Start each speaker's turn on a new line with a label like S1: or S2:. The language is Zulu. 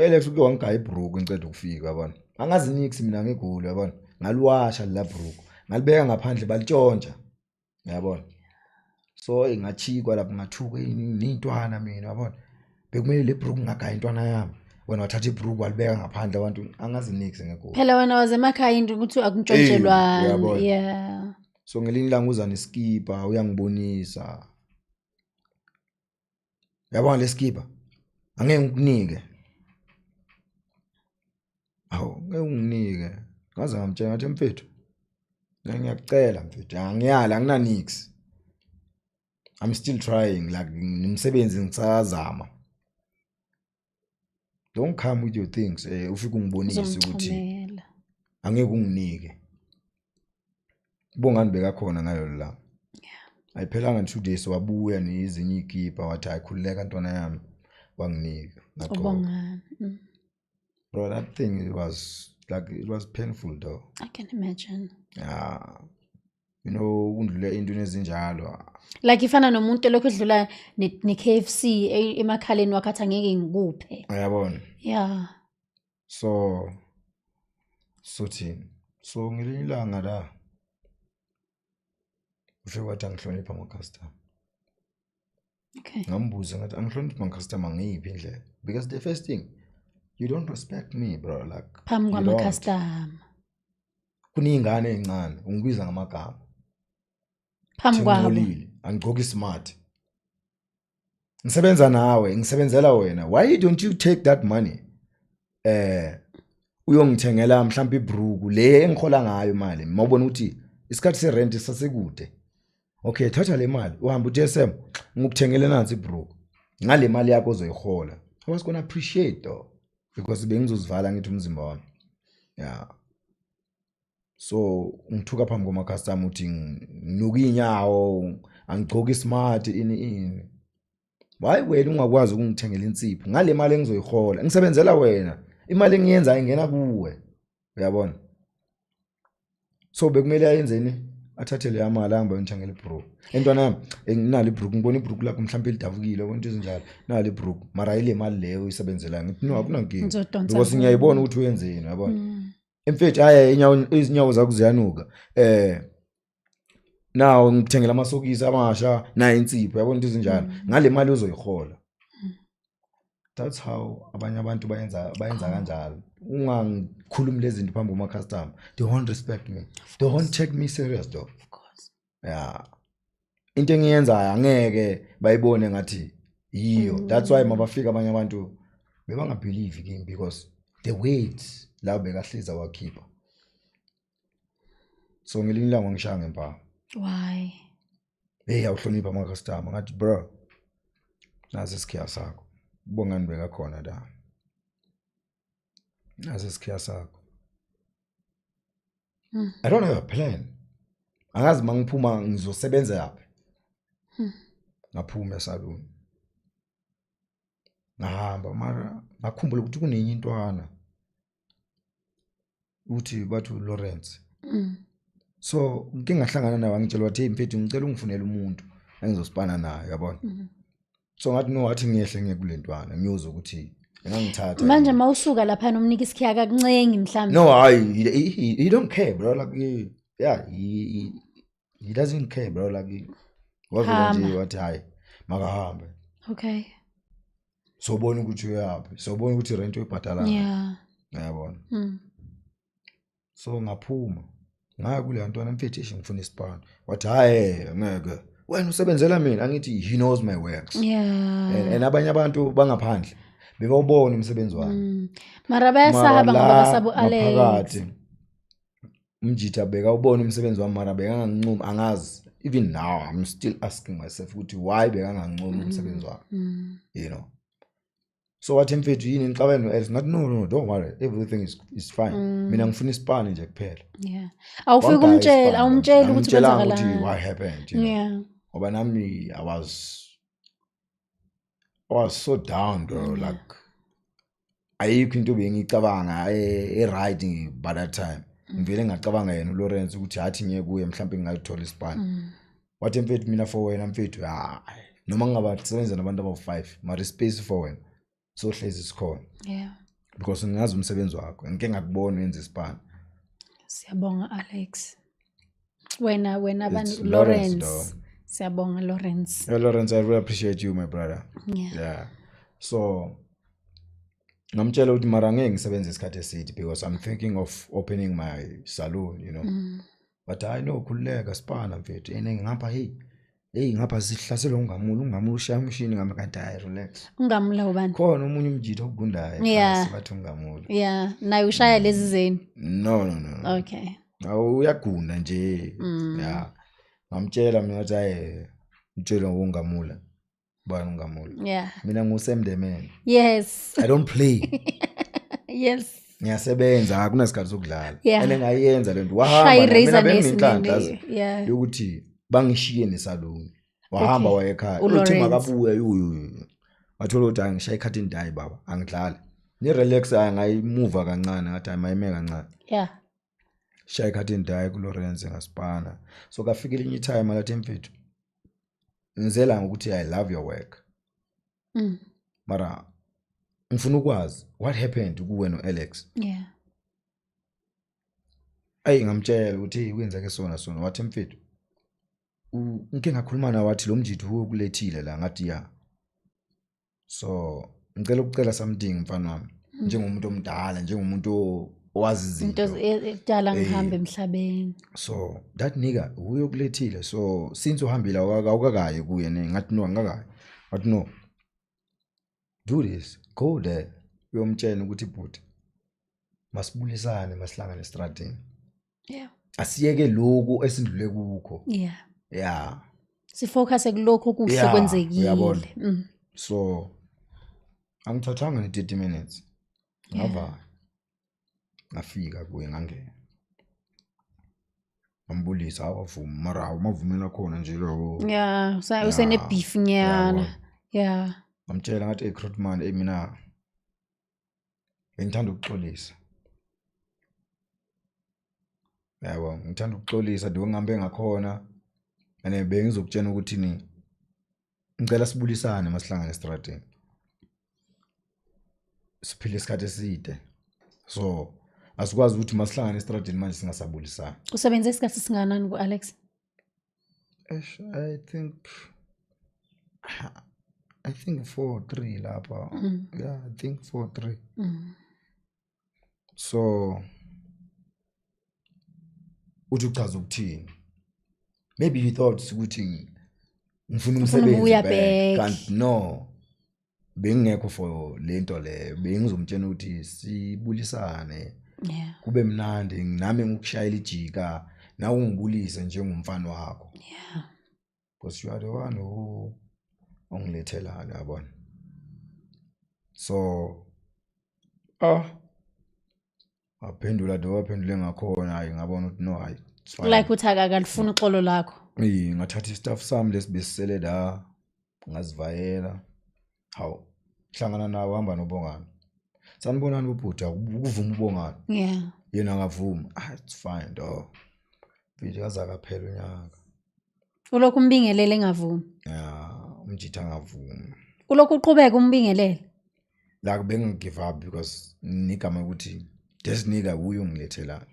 S1: U-Alex uke wangigaya ibhruku ngiceda ukufika, yabona. Angazi nix mina ngeGoli, yabona. Ngaliwasha lela bhruku, ngalibeka ngaphandle, balitshontsha, yabona. So ngachikwa lapho, ngathuka ney'ntwana mina, yabona. Bekumele le bhruku ngagaya intwana yami, wena wathatha ibhruku walibeka ngaphandle, abantu angazi nix ngeGoli.
S2: Phela wena wazemakhaya, into ukuthi akuntshontshelwani.
S1: Uyabona. So ngelinye ilanga uza neskipa, uyangibonisa, yabona, le skipa angeke ngikunike. Hawu, ngeke unginike? Ngaze ngamtshela, ngathi, "Mfethu, mina ngiyakucela mfethu, angiyali, anginanix, I'm still trying, like nomsebenzi ngisazama. Don't come with your things, ufike ungibonise ukuthi
S2: Uzomchomela.
S1: angeke unginike." Bongani bekakhona ngalelo langa. Ayiphelanga 2 days, wabuya nezinye iy'kipa, wathi, "Hayi, khululeka ntwana yami." Wanginika, ngagqoka.
S2: Ubongani.
S1: Bro, that thing, it was like, it was painful though.
S2: I can imagine.
S1: Yeah, ukundlula ey'ntweni ezinjalo.
S2: Like ifana nomuntu elokhu edlula ne-KFC emakhaleni wakhe, athi, "Angeke ngikuphe."
S1: Uyabona. So sothini? So ngelinye ilanga la ufike wathi angihloniphe ama-customer. Ngambuza, ngathi, "Angihloniphe ama-customer ngeyiphi indlela? Because the first thing, you don't respect me, bro, like
S2: Phambi
S1: you don't."
S2: kwama-customer.
S1: Kuney'ngane ey'ncane, ungibiza ngamagama.
S2: Phambi kwabo.
S1: Ngingcolile, angigcoki smart, ngisebenza nawe, ngisebenzela wena. Why don't you take that money, uyongithengela mhlawumbe ibruku le engihola ngayo imali, mawubona ukuthi isikhathi serent sasekude? Okay, thatha le mali, uhambe uthi SM, ngikuthengele nansi ibruku ngale mali yakho ozoyihola." I was gonna appreciate though, because bengizozivala ngithi umzimba wami, yeah. So ngithuka phambi kwama-customer, uthi nginuka iy'nyawo, angigcoki smart, ini ini. Why wena ungakwazi ukungithengela insipho ngale mali engizoyihola? Ngisebenzela wena, imali engiyenzayo ingena kuwe, uyabona. So bekumele ayenzeni? Athathe leya mali, ahambe ayongithengela ibhruku. Entwana yami, nginalo ibhruku, ngibona ibhruku lakho mhlawumbe lidabukile, yabona, into ezinjalo. Nalo ibhruku, mara ile mali leyo oyisebenzelayo. Ngithi, "No, akunankinga,"
S2: Ngizodonsa
S1: because
S2: kuwe.
S1: ngiyayibona ukuthi uyenzeni, uyabona. Emfethu, hayi, inyawo, izinyawo zakho ziyanuka, naw ngikuthengela amasokisi amasha nayo insipho, yabona, into ezinjalo, ngale mali ozoyihola. That's how abanye abantu bayenza kanjalo. Ungangikhulumi lezi zinto phambi kwama-customer, they won't respect me, they won't take me serious though.
S2: Of course.
S1: Yeah, into engiyenzayo angeke bayibone ngathi yiyo. That's why mabafika abanye abantu bebangabelieve kimi, because the weight la bekahlezi awakhipha. So ngelinye ilanga wangishaya ngempama.
S2: Why?
S1: "Hey, awuhlonipha ama-customer." Ngathi, "Bro, nasi isikhiya sakho." Bongani bekakhona la. "Nasi isikhiya sakho." I don't have a plan, angazi mangiphuma ngizosebenza yaphi. Ngaphuma esaluni, ngahamba, mara ngakhumbula ukuthi kunenye intwana, uthi bathi uLawrence. So ngike ngahlangana naye, wangitshela, wathi, "Hey mfethu, ngicela ungifunele umuntu engizosipana naye," yabona. So ngathi, "No." Wathi ngiyehle ngiye kule ntwana, ngiyozwa ukuthi engangithatha.
S2: Manje mawusuka lapha nomnika isikhiya, kakuncengi mhlawumbe?
S1: No, hayi, he don't care, bro. Like yeah, he doesn't care, bro. Like wavela nje
S2: Hamba.
S1: wathi, "Hayi, makahambe." Sobona ukuthi uyaphi, sobona ukuthi rent uyibhadala. Yabona. So ngaphuma, ngaya kule ntwana, "Mfethu, eish, ngifuna isipani." Wathi, "Hayi, ngeke, wena usebenzela mina." Angithi he knows my works. And abanye abantu bangaphandle bebawubona umsebenzi wami.
S2: Mara bayasaba
S1: Mara
S2: ngoba
S1: la
S2: basaba u-Alex.
S1: ngaphakathi, umjitha bekawubona umsebenzi wami, mara bekangangincumi. Angazi, even now I'm still asking myself ukuthi why bekangangincumi umsebenzi wami. So wathi, "Mfethu, yini ngixabene no-Alex?" Ngathi, "No, no, don't worry, everything is fine. Mina ngifuna isipani nje kuphela."
S2: Awufike
S1: Wangigaya
S2: umtshele,
S1: isipani,
S2: awumtsheli ukuthi
S1: angimtshelanga ukuthi
S2: kwenzakalani.
S1: what happened. Ngoba nami I was so down, bro. Like ayikho into bengicabanga e-right by that time. Ngivele ngacabanga yena uLawrence, ukuthi hathi ngiye kuye, mhlawumbe ngingayithola isipani. Wathi, "Mfethu, mina for wena mfethu, hayi, noma ngingaba sebenza nabantu abawu-5, mara ispace for wena sohlezi sikhona." Because ngingazi umsebenzi wakho, ngike ngakubona wenza isipani.
S2: Siyabonga, Alex. Wena bani?
S1: It's Lawrence,
S2: Lawrence.
S1: Dog.
S2: Siyabonga, Lawrence.
S1: Yeah, Lawrence, I really appreciate you, my brother. Yeah, so ngamtshela ukuthi mara ngeke ngisebenze isikhathi eside because I'm thinking of opening my salon. But hayi, no, khululeka, sipana mfethu, ene ngapha, hey hey, ngapha sihlaselwa ungamula, ungamula ushaya umshini ngami, kanti hayi, relax.
S2: Ungamula ubani?
S1: Khona omunye umjitho ogundayo bathi ungamula.
S2: Yeah, naye ushaya lezi zenu?
S1: No, no, no, no. Awu, uyagunda nje. Yeah, ngamtshela mina ngathi hayi, mtshela ungamula bani, ungamula. Mina ngusemndemene. I don't play. Ngiyasebenza, akunasikhathi sokudlala. And ngayenza lento, wahamba
S2: Shaya
S1: naye. Mina
S2: i-razor
S1: benginenhlanhla yokuthi bangishiye nesaluni, wahamba
S2: Okay.
S1: waye ekhaya, uthi
S2: uLawrence.
S1: makabuya yuyu, wathola ukuthi hayi, ngishaya ikhathi ndayi baba, angidlali, ni-relax. Hayi, ngayimuva kancane, ngathi hayi, mayime kancane. Shaya ikhathi ndayi kuLawrence, ngasipana. So kafika elinye i-time alathi, mfethu, ngizela ngokuthi I love your work, mara ngifuna ukwazi what happened kuwe no-Alex. Ayi, ngamtshela ukuthi hey, kwenzeke sona sona. Wathi, mfethu, ngike ngakhuluma nawe, wathi lo mjithu ukulethile la. Ngathi ya. So ngicela ukucela something, mfana wami, njengomuntu omdala, njengomuntu owazi
S2: into
S1: izinto.
S2: Ekudala ngihambe emhlabeni.
S1: So that nigga uyokulethile, so since uhambile awukakayi kuye ne? Ngathi no, angikakayi. Ngathi no, do this, go there, uyomtshela ukuthi bhuti, masibulisane, masihlangane estradini. Asiyeke lokhu esindlule kukho. Yeah.
S2: Sifocus kulokho okuhle
S1: Yeah,
S2: kwenzekile.
S1: uyabona. So angithathanga ne-30 minutes, ngava ngafika kuye, ngangena, ngambulisa, awavuma, mara awumavumela khona nje lowo.
S2: Yeah, usene beef nyana.
S1: Uyabona. Ngamtshela ngathi, hey Grootman, hey, mina bengithanda ukuxolisa, yabo, ngithanda ukuxolisa do ngihambe ngakhona, and bengizokutshela ukuthi ni ngicela sibulisane masihlangane estradini, siphile isikhathi eside, so asikwazi ukuthi masihlangane estradini manje singasabulisani.
S2: Usebenze isikhathi singanani ku-Alex?
S1: Eish, I think 4 3 lapha. Yeah, I think 4 3. So uthi uchaza ukuthini? Maybe he thought ukuthi ngifuna
S2: Ufuna
S1: umsebenzi
S2: ukubuya
S1: back.
S2: Back.
S1: Kanti no, bengingekho for lento leyo, bengizomtshela ukuthi sibulisane, kube mnandi, nami ngikushayela ijika, nawe ungibulise njengomfana wakho, because you are the one who ongilethelayo, yabona. So waphendula do waphendule ngakhona, hayi, ngabona ukuthi no, hayi, it's fine.
S2: Like uthi akalifuni uxolo lakho.
S1: Eh, ngathatha i-stuff sami lesibesisele la, ngazivayela. Hawu, hlangana nawe, hamba nobongani, sanibonani bobhuti, ukuvuma ubongani. Yena akavuma. Ah, it's fine do, mfethu, kaze akaphela unyaka.
S2: Ulokhu umbingelele engavumi?
S1: Ya, umjitha angavumi.
S2: Ulokhu uqhubeka umbingelele?
S1: Like bengi-give up because nigama ukuthi this nigga uye ungilethela.